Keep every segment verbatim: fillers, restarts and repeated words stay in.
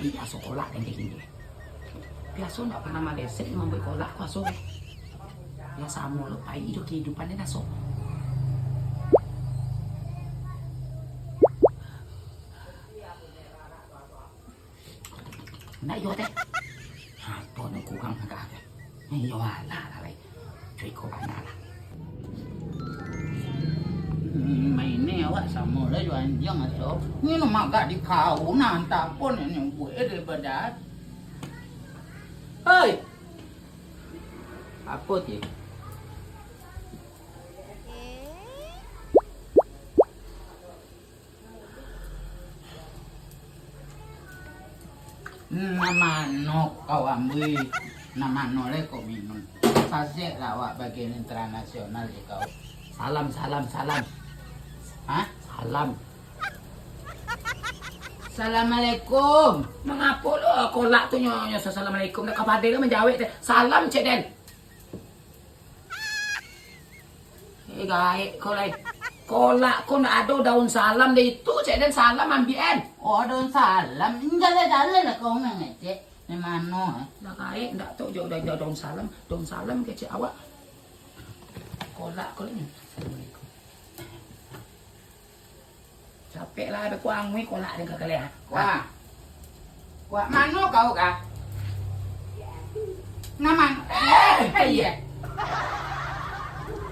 Biaso kolak den kini. Biaso ndak pernah maleset mambuek kolak ko aso. Yo samo lo pai jo kehidupan den aso. Ndak iyo teh. Apo nan kurang agak teh? Iyo alah lah lai. Cuy ko bana lah. Hmm, main ni awak samo lah jo anjiang atau ni nama agak di kau nah, antah apo ni buat daripada. Hei. Apo ti? Nan mano kau ambiak? Nan mano lai kau minum? Sasek lah awak bagian internasional di kau. Salam, salam, salam. Hah? Salam. Assalamualaikum. Mangapo lo kolak tu nyo, nyo assalamualaikum? Dak kapado lo manjawek teh. Salam, cek den. Eh, gaek ko lai. Kolak ko ndak ado daun salam deh itu, cek den salam ambiak an. Oh, daun salam. Jaleh-jaleh lah kau mangecek. Di mano, eh? Dah gaek, ndak tu jo da-, da-, daun salam. Daun salam kecek awak. Kolak ko lai. Assalamualaikum. Capek lah, beko angui kolak den ka kaleh, ha. Wah. Wah, mano kau ka? Nan mano? Eh, eh, iya.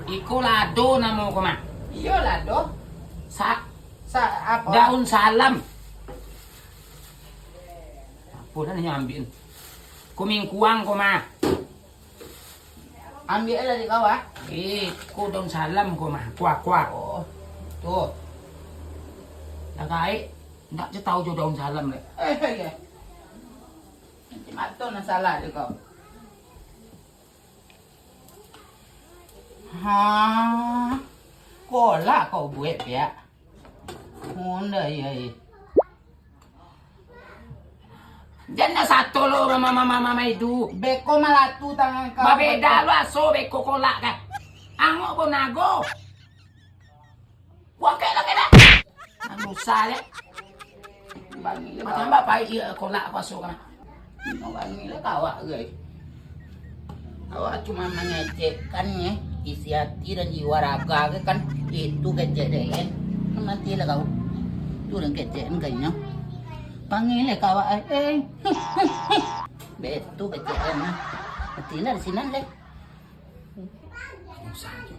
Iko lado namo ko mah. Iyo, lado. Sa-, sa-, apo? Daun salam. Apo dah nyo ambiak? Kumingkuang ko mah. Ambiak lah di kau, ah. Eh, ko daun salam ko mah. Kuah, kuah. Oh, tu. Lah gaek, ndak je tahu jo daun salam deh. Eh, iya. Nanti mato nan salah di kau. Ha, kolak kau buek, piak. Honda, iya, iya. Jan lah sato lo, mama, mama, mama itu. Beko malatu tangan kau. Babeda lo aso beko kolak kan. Angok ko nago. Kuangkek lo kena. Susah deh. Bangih lah. Macam apa iya kolak ko aso kan. Bangih lah kawak gai. Awak cuma mangecekkan, eh, isi hati dan jiwa raga ke kan, itu kecek dek, eh. Matilah kau. Tu urang kecek kan kainyo. Panggil lah kawak, eh. Betu kecek kan, ah. Matilah di sinan deh. Manyusah aja.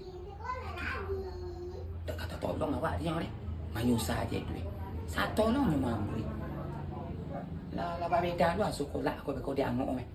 Tak kata tolong awak dia deh. Manyusah aja itu, eh. Satolong nyo mambuih. Lah, lah babeda lu asu kolak ko beko diangok, eh.